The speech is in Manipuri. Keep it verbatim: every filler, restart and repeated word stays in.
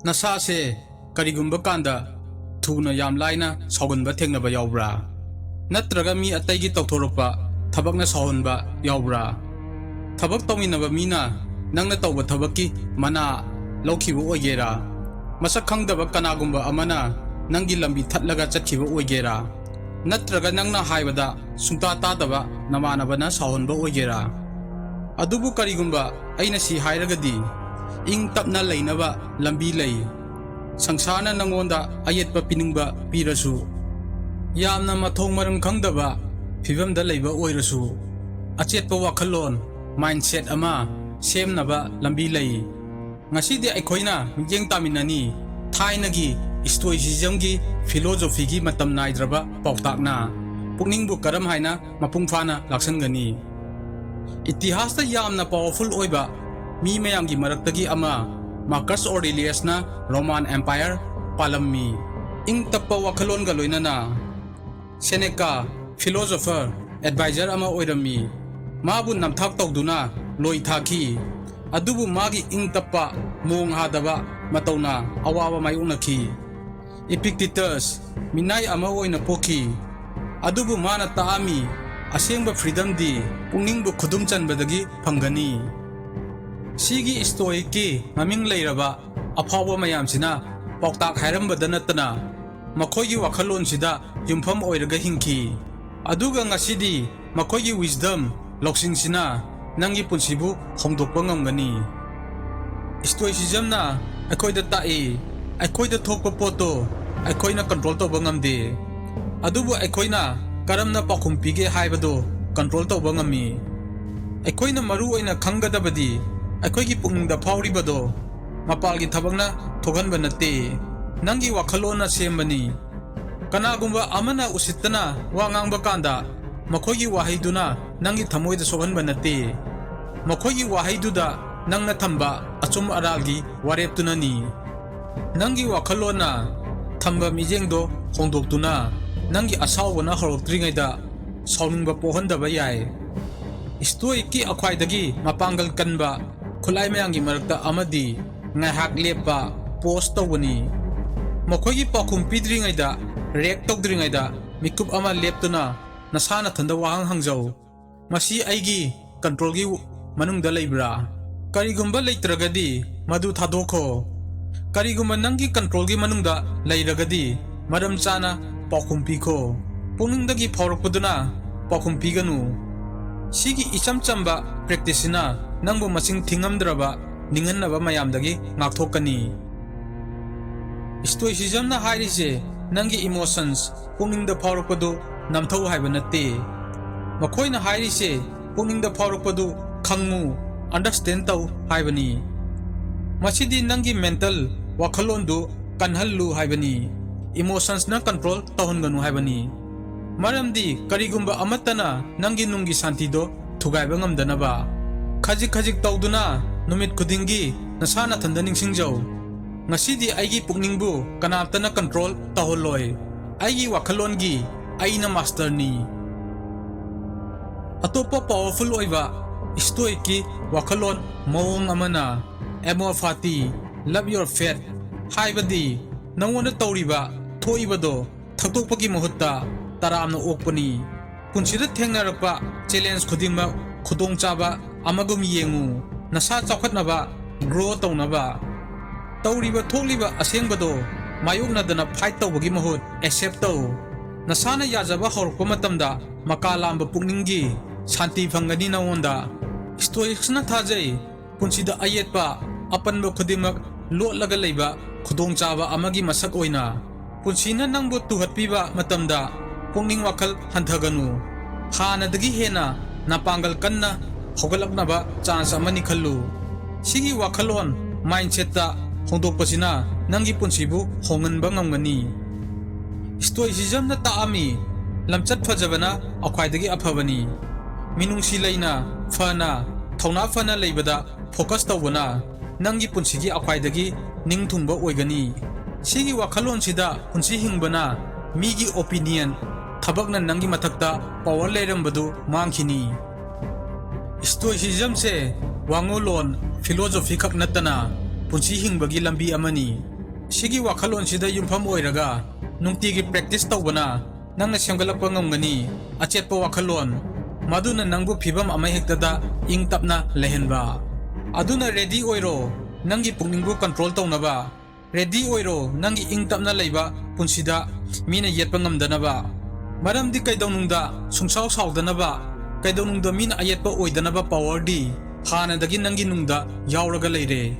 ꯅꯁꯥꯁꯦ ꯀꯔꯤꯒꯨꯝꯕ ꯀꯥꯟꯗ ꯊꯨꯅ ꯌꯥꯝ ꯂꯥꯏꯅ ꯁꯥꯎꯒꯟꯕ ꯊꯦꯡꯅꯕ ꯌꯥꯎꯕ꯭ꯔꯥ? ꯅꯠꯇ꯭ꯔꯒ ꯃꯤ ꯑꯇꯩꯒꯤ ꯇꯧꯊꯣꯔꯛꯄ ꯊꯕꯛꯅ ꯁꯥꯎꯍꯟꯕ ꯌꯥꯎꯕ꯭ꯔꯥ? ꯊꯕꯛ ꯇꯧꯃꯤꯟꯅꯕ ꯃꯤꯅ ꯅꯪꯅ ꯇꯧꯕ ꯊꯕꯛꯀꯤ ꯃꯅꯥ ꯂꯧꯈꯤꯕ ꯑꯣꯏꯒꯦꯔꯥ? ꯃꯁꯛ ꯈꯪꯗꯕ ꯀꯅꯥꯒꯨꯝꯕ ꯑꯃꯅ ꯅꯪꯒꯤ ꯂꯝꯕꯤ ꯊꯠꯂꯒ ꯆꯠꯈꯤꯕ ꯑꯣꯏꯒꯦꯔꯥ? ꯅꯠꯇ꯭ꯔꯒ ꯅꯪꯅ ꯍꯥꯏꯕꯗ ꯁꯨꯡꯇꯥ ꯇꯥꯗꯕ ꯅꯃꯥꯟꯅꯕꯅ ꯁꯥꯎꯍꯟꯕ ꯑꯣꯏꯒꯦꯔꯥ? ꯑꯗꯨꯕꯨ ꯀꯔꯤꯒꯨꯝꯕ ꯑꯩꯅ ꯁꯤ ꯍꯥꯏꯔꯒꯗꯤ, ꯏꯪ ꯇꯞꯅ ꯂꯩꯅꯕ ꯂꯝꯕꯤ ꯂꯩ꯫ ꯁꯪꯁꯥꯔꯅ ꯅꯪꯉꯣꯟꯗ ꯑꯌꯦꯠꯄ ꯄꯤꯅꯤꯡꯕ ꯄꯤꯔꯁꯨ, ꯌꯥꯝꯅ ꯃꯊꯣꯡ ꯃꯔꯝ ꯈꯪꯗꯕ ꯐꯤꯕꯝꯗ ꯂꯩꯕ ꯑꯣꯏꯔꯁꯨ, ꯑꯆꯦꯠꯄ ꯋꯥꯈꯜꯂꯣꯟ, mindset ꯑꯃ ꯁꯦꯝꯅꯕ ꯂꯝꯕꯤ ꯂꯩ꯫ ꯉꯁꯤꯗꯤ ꯑꯩꯈꯣꯏꯅ ꯃꯤꯠꯌꯦꯡ ꯇꯥꯃꯤꯟꯅꯅꯤ ꯊꯥꯏꯅꯒꯤ Stoicismꯒꯤ philosophyꯒꯤ ꯃꯇꯝ ꯅꯥꯏꯗ꯭ꯔꯕ ꯄꯥꯎꯇꯥꯛꯅ ꯄꯨꯛꯅꯤꯡꯕꯨ ꯀꯔꯝ ꯍꯥꯏꯅ ꯃꯄꯨꯡ ꯐꯥꯅ ꯂꯥꯛꯁꯟꯒꯅꯤ? ꯏꯇꯤꯍꯥꯁꯇ ꯌꯥꯝꯅ powerful ꯑꯣꯏꯕ ꯃꯤ ꯃꯌꯥꯝꯒꯤ ꯃꯔꯛꯇꯒꯤ ꯑꯃ, Marcus Aureliusꯅ Roman Empire ꯄꯥꯜꯂꯝꯃꯤ꯫ ꯏꯪ ꯇꯞꯄ ꯋꯥꯈꯜꯂꯣꯟꯒ ꯂꯣꯏꯅꯅ Seneca, philosopher, advisor ꯑꯃ ꯑꯣꯏꯔꯝꯃꯤ꯫ ꯃꯥꯕꯨ ꯅꯝꯊꯥꯛ ꯇꯧꯗꯨꯅ ꯂꯣꯏ ꯊꯥꯈꯤ꯫ ꯑꯗꯨꯕꯨ ꯃꯥꯒꯤ ꯏꯪ ꯇꯞꯄ, ꯃꯣꯡ ꯍꯥꯗꯕ ꯃꯇꯧꯅ ꯑꯋꯥꯕ ꯃꯥꯌꯣꯛꯅꯈꯤ꯫ Epictetus, ꯃꯤꯅꯥꯏ ꯑꯃ ꯑꯣꯏꯅ ꯄꯣꯛꯈꯤ꯫ ꯑꯗꯨꯕꯨ ꯃꯥꯅ ꯇꯥꯛꯑꯝꯃꯤ, ꯑꯁꯦꯡꯕ freedomꯗꯤ ꯄꯨꯛꯅꯤꯡꯕꯨ ꯈꯨꯗꯨꯝ ꯆꯟꯕꯗꯒꯤ ꯐꯪꯒꯅꯤ꯫ ꯁꯤꯒꯤ Stoicꯀꯤ ꯃꯃꯤꯡ ꯂꯩꯔꯕ ꯑꯐꯥꯎꯕ ꯃꯌꯥꯝꯁꯤꯅ ꯄꯥꯎꯇꯥꯛ ꯍꯥꯏꯔꯝꯕꯗ ꯅꯠꯇꯅ ꯃꯈꯣꯏꯒꯤ ꯋꯥꯈꯜꯂꯣꯟꯁꯤꯗ ꯌꯨꯝꯐꯝ ꯑꯣꯏꯔꯒ ꯍꯤꯡꯈꯤ꯫ ꯑꯗꯨꯒ ꯉꯁꯤꯗꯤ ꯃꯈꯣꯏꯒꯤ wisdom, ꯂꯧꯁꯤꯡꯁꯤꯅ ꯅꯪꯒꯤ ꯄꯨꯟꯁꯤꯕꯨ ꯍꯣꯡꯗꯣꯛꯄ ꯉꯝꯒꯅꯤ꯫ Stoicismꯅ ꯑꯩꯈꯣꯏꯗ ꯇꯥꯛꯏ, ꯑꯩꯈꯣꯏꯗ ꯊꯣꯛꯄ ꯄꯣꯠꯇꯣ ꯑꯩꯈꯣꯏꯅ control ꯇꯧꯕ ꯉꯝꯗꯦ, ꯑꯗꯨꯕꯨ ꯑꯩꯈꯣꯏꯅ ꯀꯔꯝꯅ ꯄꯥꯎꯈꯨꯝ ꯄꯤꯒꯦ ꯍꯥꯏꯕꯗꯨ control ꯇꯧꯕ ꯉꯝꯃꯤ꯫ ꯑꯩꯈꯣꯏꯅ ꯃꯔꯨ ꯑꯣꯏꯅ ꯈꯪꯒꯗꯕꯗꯤ ꯑꯩꯈꯣꯏꯒꯤ ꯄꯨꯛꯅꯤꯡꯗ ꯐꯥꯎꯔꯤꯕꯗꯣ ꯃꯄꯥꯜꯒꯤ ꯊꯕꯛꯅ ꯊꯣꯛꯍꯟꯕ ꯅꯠꯇꯦ, ꯅꯪꯒꯤ ꯋꯥꯈꯜꯂꯣꯟꯅ ꯁꯦꯝꯕꯅꯤ꯫ ꯀꯅꯥꯒꯨꯝꯕ ꯑꯃꯅ ꯎꯁꯤꯠꯇꯅ ꯋꯥ ꯉꯥꯡꯕ ꯀꯥꯟꯗ, ꯃꯈꯣꯏꯒꯤ ꯋꯥꯍꯩꯗꯨꯅ ꯅꯪꯒꯤ ꯊꯃꯣꯏꯗ ꯁꯣꯛꯍꯟꯕ ꯅꯠꯇꯦ, ꯃꯈꯣꯏꯒꯤ ꯋꯥꯍꯩꯗꯨꯗ ꯅꯪꯅ ꯊꯝꯕ ꯑꯆꯨꯝ ꯑꯔꯥꯜꯒꯤ ꯋꯥꯔꯦꯞꯇꯨꯅꯅꯤ꯫ ꯅꯪꯒꯤ ꯋꯥꯈꯜꯂꯣꯟꯅ ꯊꯝꯕ ꯃꯤꯠꯌꯦꯡꯗꯣ ꯍꯣꯡꯗꯣꯛꯇꯨꯅ ꯅꯪꯒꯤ ꯑꯁꯥꯎꯕꯅ ꯍꯧꯔꯛꯇ꯭ꯔꯤꯉꯩꯗ ꯁꯥꯎꯅꯤꯡꯕ ꯄꯣꯛꯍꯟꯗꯕ ꯌꯥꯏ꯫ Stoicꯀꯤ ꯈ꯭ꯋꯥꯏꯗꯒꯤ ꯃꯄꯥꯡꯒꯜ ꯀꯟꯕ ꯈꯨꯠꯂꯥꯏ ꯃꯌꯥꯝꯒꯤ ꯃꯔꯛꯇ ꯑꯃꯗꯤ ꯉꯥꯏꯍꯥꯛ ꯂꯦꯞꯄ, ꯄꯣꯁ ꯇꯧꯕꯅꯤ꯫ ꯃꯈꯣꯏꯒꯤ ꯄꯥꯎꯈꯨꯝ ꯄꯤꯗ꯭ꯔꯤꯉꯩꯗ, ꯔꯤꯌꯦꯛ ꯇꯧꯗ꯭ꯔꯤꯉꯩꯗ ꯃꯤꯀꯨꯞ ꯑꯃ ꯂꯦꯞꯇꯨꯅ ꯅꯁꯥ ꯅꯊꯟꯗ ꯋꯥꯍꯪ ꯍꯪꯖꯧ, "ꯃꯁꯤ ꯑꯩꯒꯤ ꯀꯟꯇ꯭ꯔꯣꯜꯒꯤ ꯃꯅꯨꯡꯗ ꯂꯩꯕ꯭ꯔꯥ?" ꯀꯔꯤꯒꯨꯝꯕ ꯂꯩꯇ꯭ꯔꯒꯗꯤ, ꯃꯗꯨ ꯊꯥꯗꯣꯛꯈꯣ꯫ ꯀꯔꯤꯒꯨꯝꯕ ꯅꯪꯒꯤ ꯀꯟꯇ꯭ꯔꯣꯜꯒꯤ ꯃꯅꯨꯡꯗ ꯂꯩꯔꯒꯗꯤ, ꯃꯔꯝ ꯆꯥꯅ ꯄꯥꯎꯈꯨꯝ ꯄꯤꯈꯣ꯫ ꯄꯨꯛꯅꯤꯡꯗꯒꯤ ꯐꯥꯎꯔꯛꯄꯗꯨꯅ ꯄꯥꯎꯈꯨꯝ ꯄꯤꯒꯅꯨ꯫ ꯁꯤꯒꯤ ꯏꯆꯝ ꯆꯝꯕ ꯄ꯭ꯔꯦꯛꯇꯤꯁꯁꯤꯅ ꯅꯪꯕꯨ ꯃꯁꯤꯡ ꯊꯤꯉꯝꯗ꯭ꯔꯕ ꯅꯤꯡꯍꯟꯅꯕ ꯃꯌꯥꯝꯗꯒꯤ ꯉꯥꯛꯊꯣꯛꯀꯅꯤ꯫ ꯁ꯭ꯇꯣꯏꯁꯤꯖꯝꯅ ꯍꯥꯏꯔꯤꯁꯦ ꯅꯪꯒꯤ ꯏꯃꯣꯁꯟꯁ, ꯄꯨꯛꯅꯤꯡꯗ ꯐꯥꯎꯔꯛꯄꯗꯨ ꯅꯝꯊꯧ ꯍꯥꯏꯕ ꯅꯠꯇꯦ꯫ ꯃꯈꯣꯏꯅ ꯍꯥꯏꯔꯤꯁꯦ ꯄꯨꯛꯅꯤꯡꯗ ꯐꯥꯎꯔꯛꯄꯗꯨ ꯈꯪꯉꯨ, ꯑꯟꯗꯔꯁ꯭ꯇꯦꯟ ꯇꯧ ꯍꯥꯏꯕꯅꯤ꯫ ꯃꯁꯤꯗꯤ ꯅꯪꯒꯤ ꯃꯦꯟꯇꯜ ꯋꯥꯈꯜꯂꯣꯟꯗꯨ ꯀꯟꯍꯜꯂꯨ ꯍꯥꯏꯕꯅꯤ꯫ ꯏꯃꯣꯁꯟꯁꯅ ꯀꯟꯇ꯭ꯔꯣꯜ ꯇꯧꯍꯟꯒꯅꯨ ꯍꯥꯏꯕꯅꯤ꯫ ꯃꯔꯝꯗꯤ ꯀꯔꯤꯒꯨꯝꯕ ꯑꯃꯠꯇꯅ ꯅꯪꯒꯤ ꯅꯨꯡꯒꯤ ꯁꯥꯟꯇꯤꯗꯣ ꯊꯨꯒꯥꯏꯕ ꯉꯝꯗꯅꯕ꯫ ꯈꯖꯤꯛ ꯈꯖꯤꯛ ꯇꯧꯗꯨꯅ ꯅꯨꯃꯤꯠ ꯈꯨꯗꯤꯡꯒꯤ ꯅꯁꯥ ꯅꯊꯟꯗ ꯅꯤꯡꯁꯤꯡꯖꯧ, "ꯉꯁꯤꯗꯤ ꯑꯩꯒꯤ ꯄꯨꯛꯅꯤꯡꯕꯨ ꯀꯅꯥꯝꯇꯅ ꯀꯟꯇ꯭ꯔꯣꯜ ꯇꯧꯍꯜꯂꯣꯏ꯫ ꯑꯩꯒꯤ ꯋꯥꯈꯜꯂꯣꯟꯒꯤ ꯑꯩꯅ ꯃꯥꯁꯇꯔꯅꯤ"꯫ ꯑꯇꯣꯞꯄ ꯄꯥꯋꯔꯐꯨꯜ ꯑꯣꯏꯕ ꯁ꯭ꯇꯣꯏꯛꯀꯤ ꯋꯥꯈꯜꯂꯣꯟ ꯃꯑꯣꯡ ꯑꯃꯅ ꯑꯦꯃꯣꯔ ꯐꯥꯇꯤ, ꯂꯚ ꯌꯣꯔ ꯐꯦꯠ, ꯍꯥꯏꯕꯗꯤ ꯅꯉꯣꯟꯗ ꯇꯧꯔꯤꯕ, ꯊꯣꯛꯏꯕꯗꯣ ꯊꯛꯇꯣꯛꯄꯒꯤ ꯃꯍꯨꯠꯇ ꯇꯔꯥꯝꯅ ꯑꯣꯛꯄꯅꯤ꯫ ꯄꯨꯟꯁꯤꯗ ꯊꯦꯡꯅꯔꯛꯄ ꯆꯦꯂꯦꯟꯖ ꯈꯨꯗꯤꯡꯃꯛ ꯈꯨꯗꯣꯡꯆꯥꯕ ꯑꯃꯒꯨꯝ ꯌꯦꯡꯉꯨ, ꯅꯁꯥ ꯆꯥꯎꯈꯠꯅꯕ, ꯒ꯭ꯔꯣ ꯇꯧꯅꯕ꯫ ꯇꯧꯔꯤꯕ ꯊꯣꯛꯂꯤꯕ ꯑꯁꯦꯡꯕꯗꯣ ꯃꯥꯌꯣꯛꯅꯗꯅ ꯐꯥꯏꯠ ꯇꯧꯕꯒꯤ ꯃꯍꯨꯠ ꯑꯦꯛꯁꯦꯞ ꯇꯧ꯫ ꯅꯁꯥꯅ ꯌꯥꯖꯕ ꯍꯧꯔꯛꯄ ꯃꯇꯝꯗ ꯃꯀꯥ ꯂꯥꯝꯕ ꯄꯨꯛꯅꯤꯡꯒꯤ ꯁꯥꯟꯇꯤ ꯐꯪꯒꯅꯤ ꯅꯉꯣꯟꯗ꯫ ꯁ꯭ꯇꯣꯏꯛꯁꯅ ꯊꯥꯖꯩ, ꯄꯨꯟꯁꯤꯗ ꯑꯌꯦꯠꯄ, ꯑꯄꯟꯕ ꯈꯨꯗꯤꯡꯃꯛ ꯂꯣꯠꯂꯒ ꯂꯩꯕ ꯈꯨꯗꯣꯡꯆꯥꯕ ꯑꯃꯒꯤ ꯃꯁꯛ ꯑꯣꯏꯅ꯫ ꯄꯨꯟꯁꯤꯅ ꯅꯪꯕꯨ ꯇꯨꯍꯠꯄꯤꯕ ꯃꯇꯝꯗ ꯄꯨꯛꯅꯤꯡ ꯋꯥꯈꯜ ꯍꯟꯊꯒꯅꯨ꯫ ꯍꯥꯟꯅꯗꯒꯤ ꯍꯦꯟꯅ ꯅꯄꯥꯡꯒꯜ ꯀꯟꯅ ꯍꯧꯒꯠꯂꯛꯅꯕ ꯆꯥꯟꯁ ꯑꯃꯅꯤ ꯈꯜꯂꯨ꯫ ꯁꯤꯒꯤ ꯋꯥꯈꯜꯂꯣꯟ, ꯃꯥꯏꯟꯁꯦꯠꯇ ꯍꯣꯡꯗꯣꯛꯄꯁꯤꯅ ꯅꯪꯒꯤ ꯄꯨꯟꯁꯤꯕꯨ ꯍꯣꯡꯍꯟꯕ ꯉꯝꯒꯅꯤ꯫ ꯁ꯭ꯇꯣꯏꯁꯤꯖꯝꯅ ꯇꯥꯛꯑꯝꯃꯤ, ꯂꯝꯆꯠ ꯐꯖꯕꯅ ꯈ꯭ꯋꯥꯏꯗꯒꯤ ꯑꯐꯕꯅꯤ꯫ ꯃꯤꯅꯨꯡꯁꯤ ꯂꯩꯅ, ꯐꯅ, ꯊꯧꯅꯥ ꯐꯅ ꯂꯩꯕꯗ ꯐꯣꯀꯁ ꯇꯧꯕꯅ ꯅꯪꯒꯤ ꯄꯨꯟꯁꯤꯒꯤ ꯈ꯭ꯋꯥꯏꯗꯒꯤ ꯅꯤꯡꯊꯨꯡꯕ ꯑꯣꯏꯒꯅꯤ꯫ ꯁꯤꯒꯤ ꯋꯥꯈꯜꯂꯣꯟꯁꯤꯗ ꯄꯨꯟꯁꯤ ꯍꯤꯡꯕꯅ ꯃꯤꯒꯤ ꯑꯣꯄꯤꯅꯤꯌꯟ, ꯊꯕꯛꯅ ꯅꯪꯒꯤ ꯃꯊꯛꯇ ꯄꯥꯋꯔ ꯂꯩꯔꯝꯕꯗꯨ ꯃꯥꯡꯈꯤꯅꯤ꯫ ꯁ꯭ꯇꯣꯏꯁꯤꯖꯝꯁꯦ ꯋꯥꯉꯨꯂꯣꯟ, ꯐꯤꯂꯣꯖꯣꯐꯤ ꯈꯛ ꯅꯠꯇꯅ ꯄꯨꯟꯁꯤ ꯍꯤꯡꯕꯒꯤ ꯂꯝꯕꯤ ꯑꯃꯅꯤ꯫ ꯁꯤꯒꯤ ꯋꯥꯈꯜꯂꯣꯟꯁꯤꯗ ꯌꯨꯝꯐꯝ ꯑꯣꯏꯔꯒ ꯅꯨꯡꯇꯤꯒꯤ practice ꯇꯧꯕꯅ ꯅꯪꯅ ꯁꯦꯝꯒꯠꯂꯛꯄ ꯉꯝꯒꯅꯤ ꯑꯆꯦꯠꯄ ꯋꯥꯈꯜꯂꯣꯟ, ꯃꯗꯨꯅ ꯅꯪꯕꯨ ꯐꯤꯕꯝ ꯑꯃꯍꯦꯛꯇꯗ ꯏꯪ ꯇꯞꯅ ꯂꯩꯍꯟꯕ꯫ ꯑꯗꯨꯅ ready ꯑꯣꯏꯔꯣ ꯅꯪꯒꯤ ꯄꯨꯛꯅꯤꯡꯕꯨ control ꯇꯧꯅꯕ꯫ Ready ꯑꯣꯏꯔꯣ ꯅꯪꯒꯤ ꯏꯪ ꯇꯞꯅ ꯂꯩꯕ ꯄꯨꯟꯁꯤꯗ ꯃꯤꯅ ꯌꯦꯠꯄ ꯉꯝꯗꯅꯕ꯫ ꯃꯔꯝꯗꯤ ꯀꯩꯗꯧꯅꯨꯡꯗ ꯁꯨꯡꯁꯥꯎ ꯁꯥꯎꯗꯅꯕ, ꯀꯩꯗꯧꯅꯨꯡꯗ ꯃꯤꯅ ꯑꯌꯦꯠꯄ ꯑꯣꯏꯗꯅꯕ powerꯗꯤ ꯍꯥꯟꯅꯗꯒꯤ ꯅꯪꯒꯤ ꯅꯨꯡꯗ ꯌꯥꯎꯔꯒ ꯂꯩꯔꯦ꯫